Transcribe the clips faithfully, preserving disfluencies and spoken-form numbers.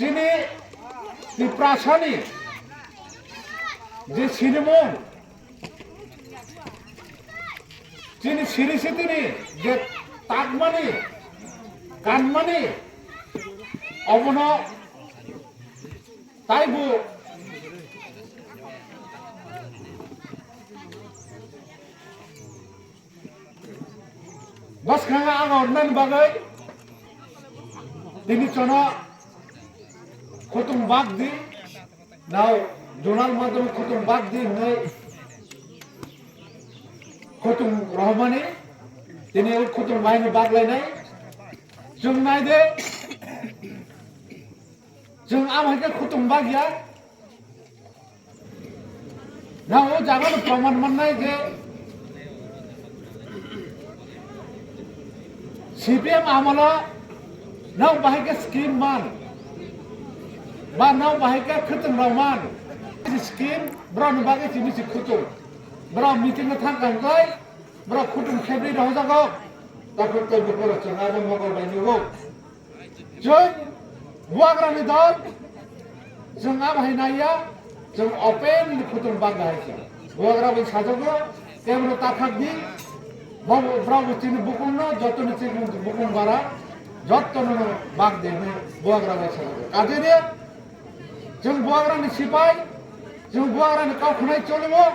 Chini Tiprasani je sinimung, chini siri sitini je takmani, kanmani, obono taibo bwskango ang ornani bagwi tini chono khutung bak di, nao zonal madhyome khutung bak di hwnwi khutung rohormani, tini o khutung bahino bak lainai. Chwng nai de, chwng abo hai khe khutung bak ya. Nang o jaga no proman mannai je C P M amolo nang bahai khe scheme man ba nang bahai khe khwtwng rok man. Scheme borok ni bagwi simi si khutung. Borok meeting no thang kang kai borok khutung khebri rok jago. Takhuk tei bukhuk rok chwng abo mokol bai nugo. Chwng buagrani dol, chwng abo hai naiya, chwng openly khutung bak hai se. Buagra bai sajago, kebro takhak di, bo brao chini bukung no, joto ni chini bukung bara, joto no bak de hwnwi buagra bai sajago. Kajeri, chwng buagrani sipai, chwng buagrani kau khwnai cholimo,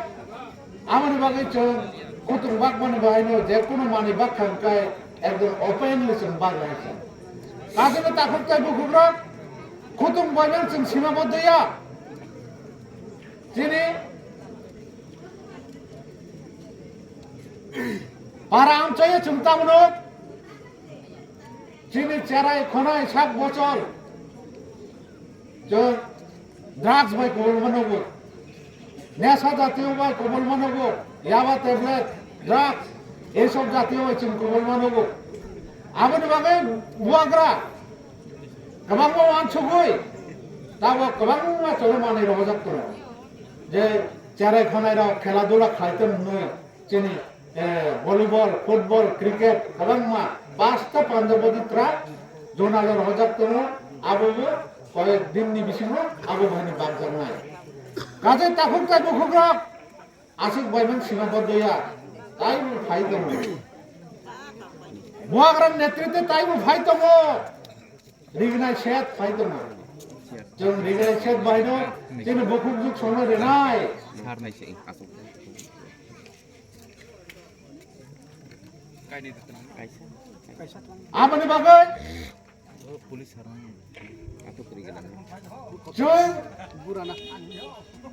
Aboni bagwi chwng khutung bakmani bahaino je kunu manwi bakha hwnkhe ekdom openly chwng bak lai kha. Kajino takhuk tei bukhukrok khutung boimang chwng sima boddoya. Chini para amchaio chwng tamono chini cherai khonai sak bochor chwng drugs bai kobol manogo. Nesa jatiyo bai kobol manogo, yaba tablet, drugs, eisob jatiyo bai chwng kobol manogo. Aboni bagwi buagra kwbangma wansugwi tabok kwbangma cholo manwi rohojak tongo. Je cherai khonai rok khela dula khlai tong hwnwi chini, eh, volleyball, football, cricket kwbangma basta panjabodi tra zonal rohojak tongo, abo bo koyek din ni bisingo abo bahini bakjaknai. Kaje takhuk tai bukhuk rok aswk bai man sima boddoya, tai bo phai tongo. Buagra netrite tai bo phai tongo. Rignai set phai tongo. Chwng rignai set bahino chini bukhuk juk songno rinai. Sar nai se aswk. Kaisa. Aboni bagwi. Police harang. Ato kuri gela. Chwng.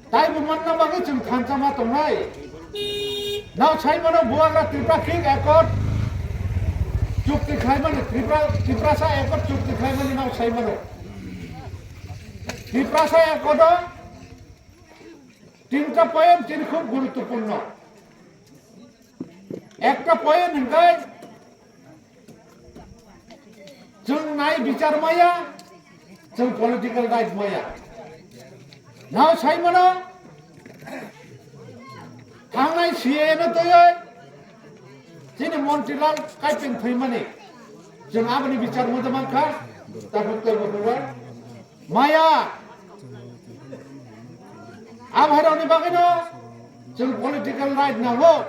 Tai bo manna bagwi chwng thansa ma tongnai. Nao sai mano buagra Tripura King Accord chukti khlaimani, Tripura, Tiprasa Accord chukti khlaimani nao sai mano. Tiprasa Accord o tinta point chini khub guruttopurno. Ekta point hwnkhe chwng nai bichar maya, chwng political right maya. Nao sai mano, thangnai C A A no twiwi chini Montrilal Kaipeng thwimani. Chwng aboni bichar mujak mankha, takhuk tei bukhuk rok. Maya. Abhairokni bagwino chwng political right nango.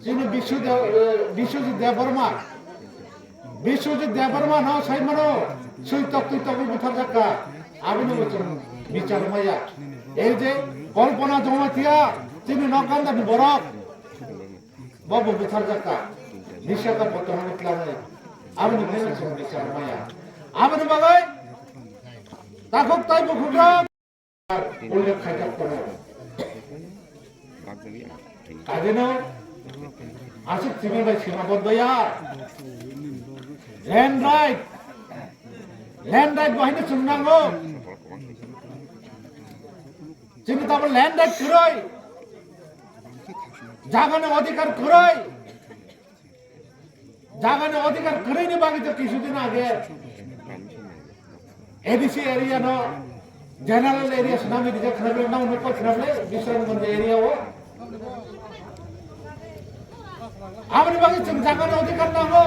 Chini Bishu De-, eh, Biswajit Debbarma. Biswajit Debbarma no sai mano, sui tok twi togwi butharjakha. Aboni bo chwng bichar maya. Ei je Kalpana Jamatia, chini nok gandani borok. Bo bo butharjakha. Nisa ka potono twlangwi. Aboni bagwi chwng bichar maya. Aboni bagwi takhuk tai bukhuk rok ullekh khaijak tongo. Kajeno aswk simi bai sima boddoya. Land right. Land right bo haino chwng nango. Chini tamo land right kwrwi. Jagani odhikar kwrwi. Jagani odhikar kwrwini bagwi to kisudin age A D C area no general area swnamwi rijak khwnamle, nang nukol khwnamle, Bisramganj area o. Aboni bagwi chwng jagani odhikar nango.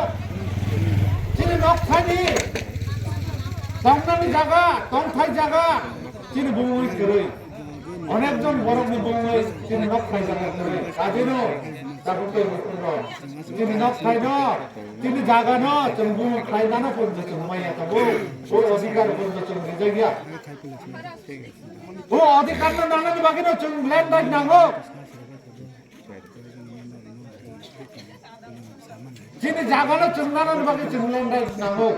Chini nok thani Tongnani jaga, tongthai jaga, chini bumung kwrwi. Onek jon borokni bumung chini nok thai jaga kwrwi. Kajeno, tabuk tei bukhuk rok. Chini nok thai no, chini jaga no, chwng bumung thai nano porjonto chwng maya tabuk. O adhikar porjonto chwng rijak ya. O adhikar no nanani bagwi no chwng land right nango. Chini jaga no chwng nanani bagwi chwng land right nango.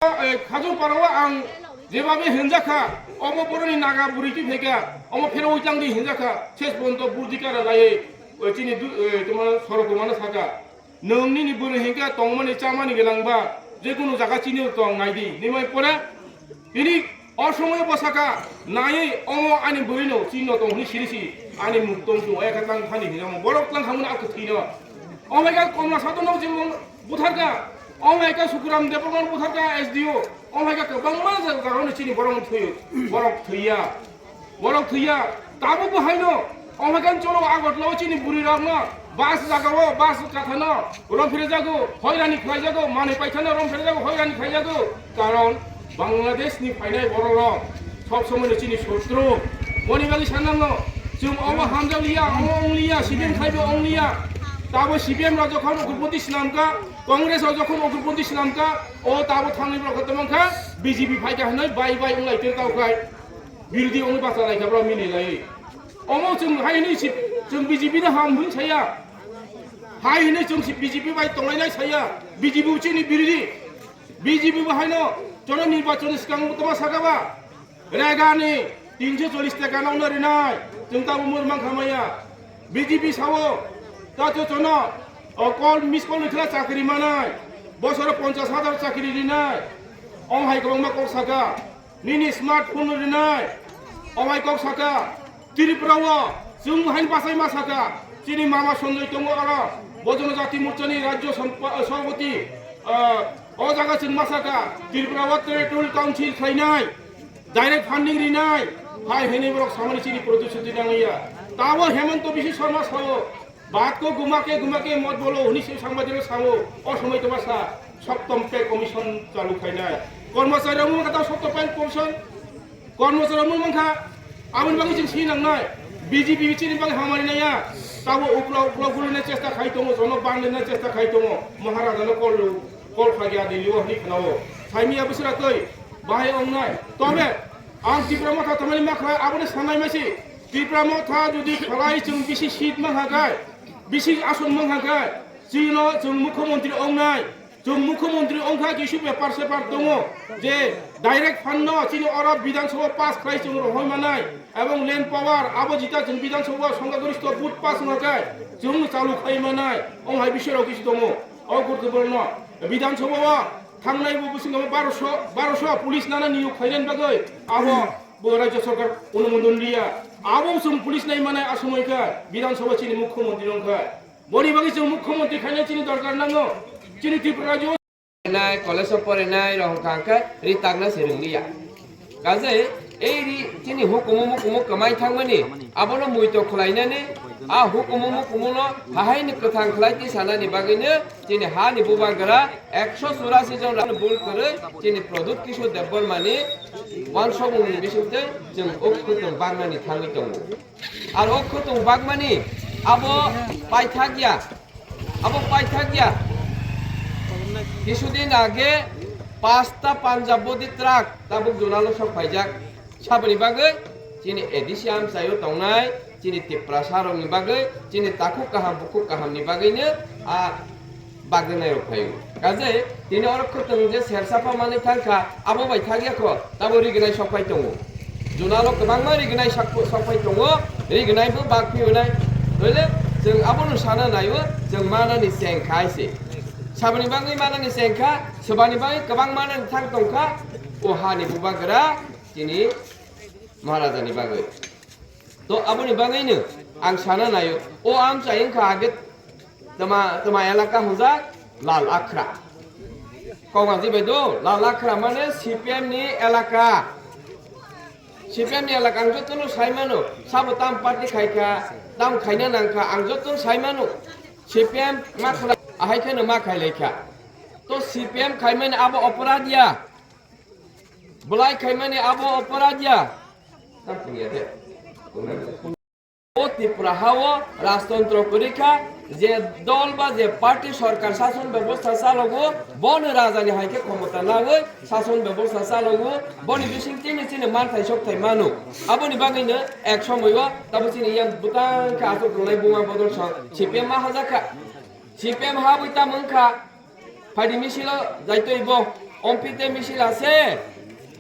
Eh, Khajur Parao ang jebabe hinjakha, omo boroni naga bwrwi twi phaikha, omo phero uitang di hinjakha, ses bonto burdikara laiwi, eh, chini du-, eh, toma sorok mano saka. Nwng nini bwrwi hinkhe tongmani chamani gwnangba, jekunu jaga chini tong naidi. Nimai pore, tini o somoyo bwsaka naiwi omo ani bwrwino chini tong hwnwi sirisi ani muk tong tong ekha tang thani hinjamo borok tang khamuna aku thwino. Omo ekha Komla Sadonno jemon butharka, omo ekha Sukuram Debbarmano butharka S D O, omo ekha kwbangma jagao chini borok thwi-, borok thwiya. Borok thwiya, tabuk bo haino, omo ekha cholo Agartala o chini bwrwi rokno, bus jagao, bus kathano, rom phirjago, hoirani khlaijago, manwi paithano rom phirjago, hoirani khlaijago. Karon Bangladesh ni phainai borok rok, sob somoi no chini sotru. Boni bagwi sanango, chwng omo hamjakliya, omo ongliya, C P M khaibo ongliya. Tabo C P M rok jokhon ugrupoti swnamkha, Congress rok jokhon ugrupoti swnamkha, o tabo thangni borok tongmangkha, B J P phaikha hinwi bai bai onglai tir tau khai. Birodhi wngwi bacha lai kha borok mili lai. Omo chwng hai hwnwi si, chwng B J P no ham hwnwi saya. Hai hwnwi chwng si B J P bai tonglainai saya. B J P bo chini birodhi. B J P bo haino chono nirbachon ni swkang toma saka ba. Rega ni tinso chollish taka no rinai. Chwng tabo mur mang kha maya. B J P sao. Ta cho chono. O call, miss call ni khla chakri manai. Bosoro ponchash hajar chakri rinai. Ong hai kwbangma kok saka. Nini smartphone no rinai, obai kok saka, Tripura o chwng hain bachai ma saka, chini mama Sanjoy tongo aro, Bojono Jati Morcha ni Rajya Sampa-, Sabhapati, ah, o jaga chwng ma saka, Tripura o Territorial Council khlainai, direct funding rinai, hai hwnwi borok samani chini protisthuti nangya. Tabo Hemanta Biswa Sarma sao, Bat ko guma ke, guma ke mot bolo, hwnwi se sangbadirok sao, o somoi toma sa, Saptam Pay Commission chalu khainai. Kormochari rok wngkha tamo Saptam Pay Commission, kormochari rok wngkha, aboni bagwi chwng sinangnai, B J P chini bagwi hamari naiya, tabo ukla ukla gulina chesta khai tongo, jono bandina chesta khai tongo, Maharaja no kol, kol khagya Delhi o hwnwi khnao. Saimia bwswra twi, bahai wngnai. Tobe, ang Tipra Motha tamani ma khlai, aboni sanai masi, Tipra Motha jodi khlai chwng bisi seat ma hagai, bisi ason mangkha khe, chwngno chwng mukhyamantri ongnai, chwng mukhyamantri ongkha kisu bepar separ tongo, je direct fund no chini oro Bidhan Sabha pass khlai chwng rohoi manai, ebong land power abo jita chwng Bidhan Sabha songkha goristo vote pass wngkha khe chwng chalu khai manai, ong hai bising rok kisu tongo. O guruttwpurno Bidhan Sabha o thangnai bo bwswk no barosho, barosho police nana niyok khainani bagwi abo bo Rajya Sarkar onumodon riya. Abo chwng police nai manai asomoi kha Bidhan Sabha chini mukhyamantri wngkha. Boni bagwi chwng mukhyamantri khaina chini dorkar nango. Chini Tripura rajyo nai, college o porinai rok hwnkha hwnkhe ri takna se rwngya. Kajai ei ri chini hukumu mukumu kwmai thangmani abono muito khwlainani a hukumu mukumu no hahaini kwthang khlai tisanani bagwino chini hani bubagra ekso churasi jon rang bul kwrwi chini Pradyut Kishore Debbarmani wansokmungni bisingtwi chwng ok kwthwng baknani thangwi tongo. Aro o khwtwng bakmani abo paithakya, abo paithakya. Kisudin age pasta Punjab body truck tabuk Junalo sok phaijak. Saboni bagwi chini A D C amchaio tongnai, chini Tiprasa rokni bagwi, chini takhuk kaham bukhuk kahamni bagwino a bagwi nairok phaio. Kajai tini oro khwtwng je sersa pha manwi thangkha, abo bai thakya kho, tabo rignai sok phai tongo. Junalo kwbangma rignai sok, sok phai tongo, rignai bo bak phiyonai. Toile chwng abono sana naio, chwng manani chengkha hai se. Saboni bagwi manani chengkha, swbani bagwi kwbang manani thang tongkha, o hani bubagra chini Maharajani bagwi. To aboni bagwino ang sana naio, o amchai wngkha age tama, tama elaka hwnjak Lal Akhra. Kok ang jibai do, Lal Akhra mane C P M ni elaka. C P M ni elaka ang jotono sai mano, sabo tam party khaikha, tam khaina nangkha, ang jotono sai mano. C P M ma khlai, ahai kheno ma khailai kha. To C P M khaimani abo oporad ya. Bolai khaimani abo oporadh ya. O Tripura hao rajtontro kwrwi kha, je dol ba je party sorkar sason bebosta chalogo, bono rajani hai khe khomota nawi sason bebosta chalogo, boni bising chini chini manthai sokthai mano. Aboni bagwino ek somoio tabo chini yang bwtang khe achuk tongnai buma bodol song C P M ma hajakha. C P M habwi tamo wngkha, phaidi misilo jaitoi bo, ompite misil ase,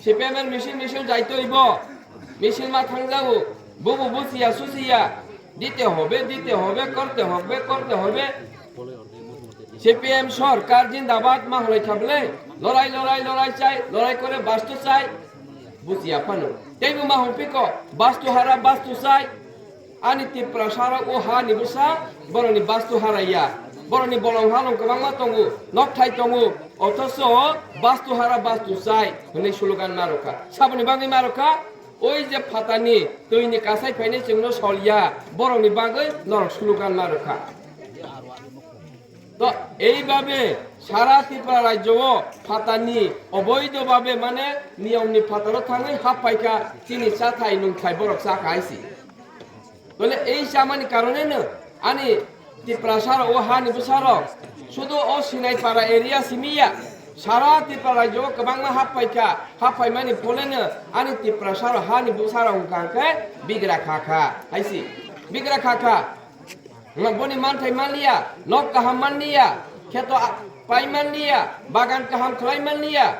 C P M er misil misil jaitoi bo, misil ma thangjago, bobo buchiya suchiya, dite hobe, dite hobe, korte hobe, korte hobe. C P M sorkar jindabad ma hwnwi kha bwle, lorai, lorai, lorai chai, lorai kore bastu chai, buchiya phano. Teibo ma hwnpiko, bastu hara, bastu chai, ani Tiprasa rok o ha ni bwsa, borokni bastu haraiya. Borokni bolong halong kwbangma tongo, nokthai tongo, othoso bastu hara bastu chai hwnwi slogan ma rwkha. Saboni bagwi ma rwkha, oi je phatani twini kasai phainai chwngno solya, borokni bagwi norok slogan ma rwkha. To eibabe sara Tripura rajyo o phatani oboido babe mane niyomni phataro thangwi hap phaikha chini chathai nungthai borok chakha haisi. Tole ei chamani karoneno ani Tiprasa rok o hani bwsarok sudu o Sinaipara area simiya sara Tripura rajyo o kwbangma hap phaikha, hap phaimani pholeno ani Tiprasa rok hani bwsarok hwnkha hwnkhe bigra kha kha haisi, bigra kha kha. Boni manthai manliya, nok kaham manliya, kheto a-, pai manliya, bagan kaham khlai manliya.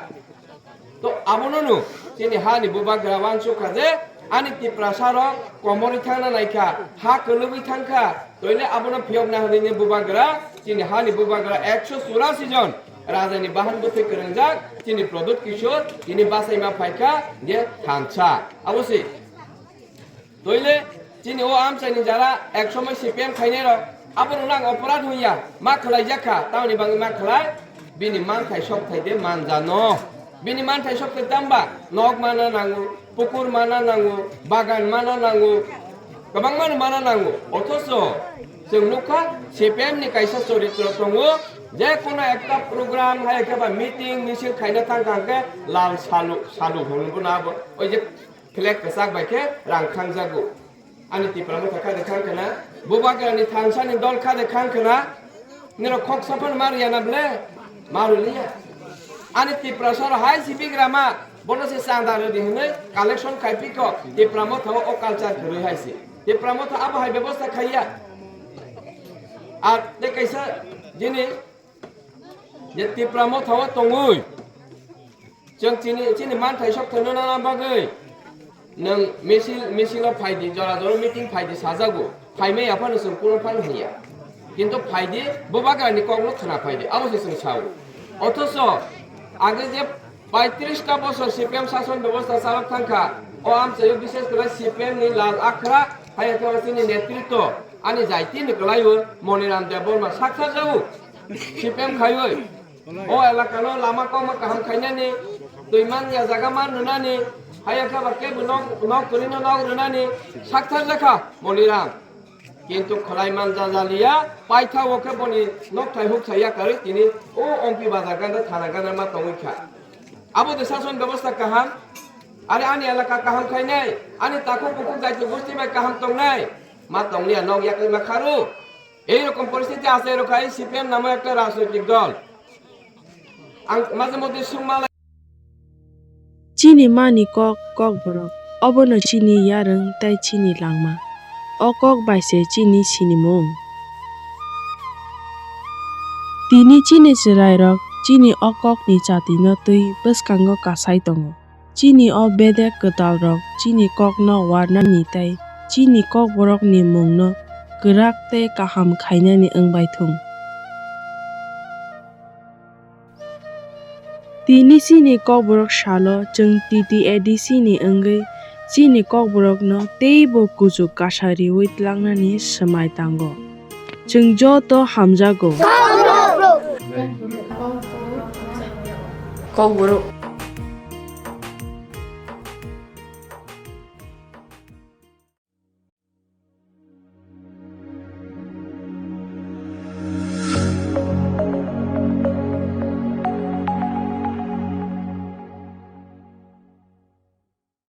To abono no chini hani bubagra wansukha je ani Tiprasa rok komorwi thangna naikha, ha kwlwgwi thangkha. Toile abono phiyokna hwnwi ni bubagra, chini hani bubagra ekso churasi jon rajani bahan bwthwi kwrwngjak chini Pradyut Kishore tini bachaima phaikha je thansa. Abo se. Toile chini o amchaini jara ek somoi C P M khainai rok, aborokno ang oporadh hwnya, ma khwlaijak kha, tamoni bagwi ma khwlai, bini manthai sokthai de manjano. Bini manthai sokthai tamba, nok mana nango, pukur mana nango, bagan mana nango, kwbangmano mana nango. Othoso chwng nukha C P M ni kaisa choritro tongo, je kono ekta program hai khe ba meeting misil khaina thangkha hwnkhe lal salu, salu hwnwi bono abo, oi je flag kwchak bai khe rang khangjago. Ani Tipra motha kha de khang khna, bubagrani thansani dol kha de khang khna, nirok khok sapan mar ya na ble? Maru liya. Ani Tiprasa rok hai si bigrama, bono se chanda rwdi hwnwi collection khai piko, Tipra motha o, o culture kwrwi hai si. Tipra motha abo hai bebosta khaiya. Ar tei kaisa jini je Tipra motha o tongwi, chwng chini, chini manthai sok thwino nana bagwi nwng misil, misilo phaidi, jora jora meeting phaidi sajago, phaimai aphano chwng kuno phano hiya. Kintu phaidi, bubagrani kokno khna phaidi, abo se chwng sao. Othoso age je paitris ta bosor C P M sason bebosta chalok thangkha, o amchaio bishes kwrwi C P M ni lal akhra, hai khe chini netritwo, ani jaiti ni kwlaiwi Moniram Debbarma saksa jao. C P M khaiwi o elakano lama kokma kaham khainani, twi man ya jaga man rwnani, haya khe ba kebo nok, nok kwrwino nok rwnani sakthar jakha Moniram. Kintu khwlai man jajaliya, paitha o khe boni nokthai huksa yakarwi tini o Ompi bazar ganda thana ganda ma tongwi kha. Abo de sason bebosta kaham, are ani elaka kaham khainai, ani takhuk bukhuk jaiti gosti bai kaham tongnai, ma tonglia nok yakwi ma kharo. Ei rokom poristhiti achai rokha ei C P M namo ekta rajnoitik dol. Ang maje moddhe sungma lai. Chini mani kok, Kokborok, obono chini yarwng tei chini langma. O kok bai se chini sinimung. Tini chini chwrairok chini o kokni chatino twi bwskango kasai tongo. Chini o bedek kwtalrok chini kokno warnani tei chini Kokborokni mungno kwrak tei kaham khainani wng bai thung. Tini chini Kokborok salo chwng T T A D C ni wngwi chini Kokborokno teibo kuchuk kasa riwi tlangnani swmai tango. Chwng joto hamjago. Kokborok